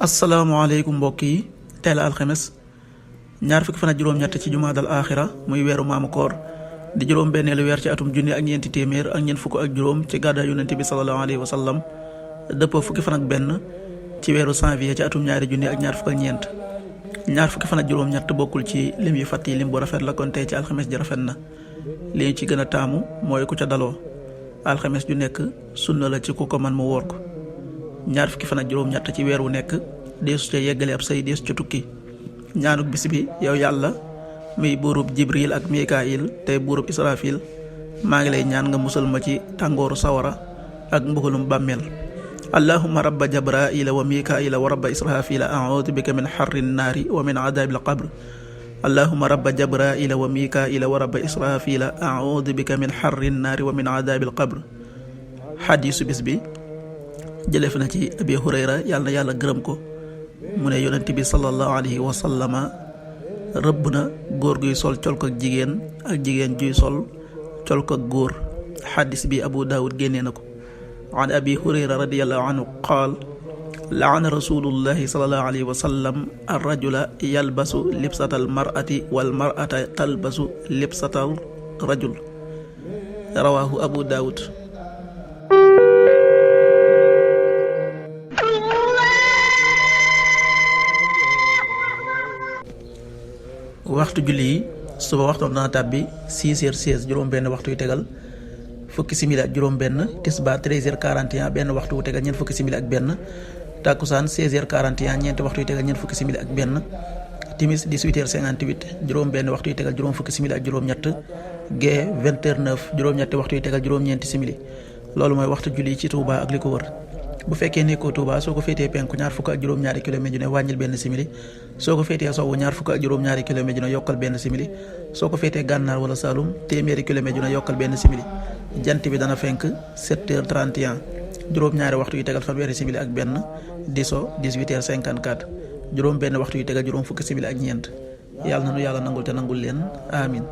asalaamaaleykum mbokk yi tey la alxemes ñaar fukki fan ak juróom-ñett ci jumaadal aaxira muy weeru maamu koor di juróom-benneelu weer ci atum junni ak ñeenti téeméer ak ñeent fukk ak juróom ci gàddaa yonente bi sallallahu alayhi wa sallam dëppoo fukki fan ak benn ci weeru janvier ci atum ñaari junni ak ñaar fukk ak ñeent ñaar fukki fan ak juróom-ñett bokkul ci lim yu fàtt yi lim bu rafet la kon tey ci alxemes ji rafet na li ñu ci gën a taamu mooy ku ca daloo alxemes ju nekk sunna la ci ku ko man mu wóor ko ñaar fukki fan ak juróom-ñett ci weer wu nekk deesu ca yeggale ab say deesu ca tukki ñaanuk bis bi yow yàlla muy buurub jibril ak mikail tey buurub israfil maa ngi lay ñaan nga musal ma ci tàngooru sawara ak mbugalum bàmmeel allahumma rabba jabraila wa mikaila wa rabba israfila a'udhu bika min harri naari wa min adabil qabr allahumma rabba jabraila wa mikaila wa rabba israfila a'udhu bika min harri naari wa min adabil qabr. xadiisu bis bi jëleef na ci abi hurayra yàlla na yàlla gërëm ko mu ne yonent bi sallallahu alayhi wa sallama rëbb na góor guy sol col ko ak jigéen juy sol col ko ak góor. xadis bi abu daawud génnee na ko. an abi hurayra radiyallahu anhu qaal laana rasulullahi sallallahu alayhi wa sallam arrajula yalbasu libsatal mar'ati wal mar'ata talbasu libsatal rajul rawahu abu daawud. waxtu julli yi suba waxtoom dana tàbbi 6h16 juróom-benn waxtu yu tegal fukki simili ak juróom-benn tisbaar 13h41 benn waxtu wu tegal ñeent fukki simili ak benn takkusaan 16h41 ñeenti waxtu yu tegal ñeent fukki simili ak benn timis 18h58 juróom-benn waxtu yu tegal juróom fukki simili ak juróom-ñett gee 20h09 juróom-ñetti waxtu yu tegal juróom-ñeenti simili loolu mooy waxtu julli ci Touba ak li ko wër. bu fekkee nekkoo Touba soo ko féetee penku ñaar fukk ak juróom-ñaari kilomètre ju ne wàññil benn simili soo ko féetee sowwu ñaar fukk ak juróom-ñaari kilomètre ju ne yokkal benn simili soo ko féetee gànnaar wala Saalum téeméeri kilomètre ju ne yokkal benn simili jant bi dana fenk 7h31 juróom-ñaari waxtu yu tegal fanweeri simili ak benn di so 18h54 juróom benn waxtu yu tegal juróom fukki simili ak ñeent yàlla na nu yàlla nangul te nangul leen amin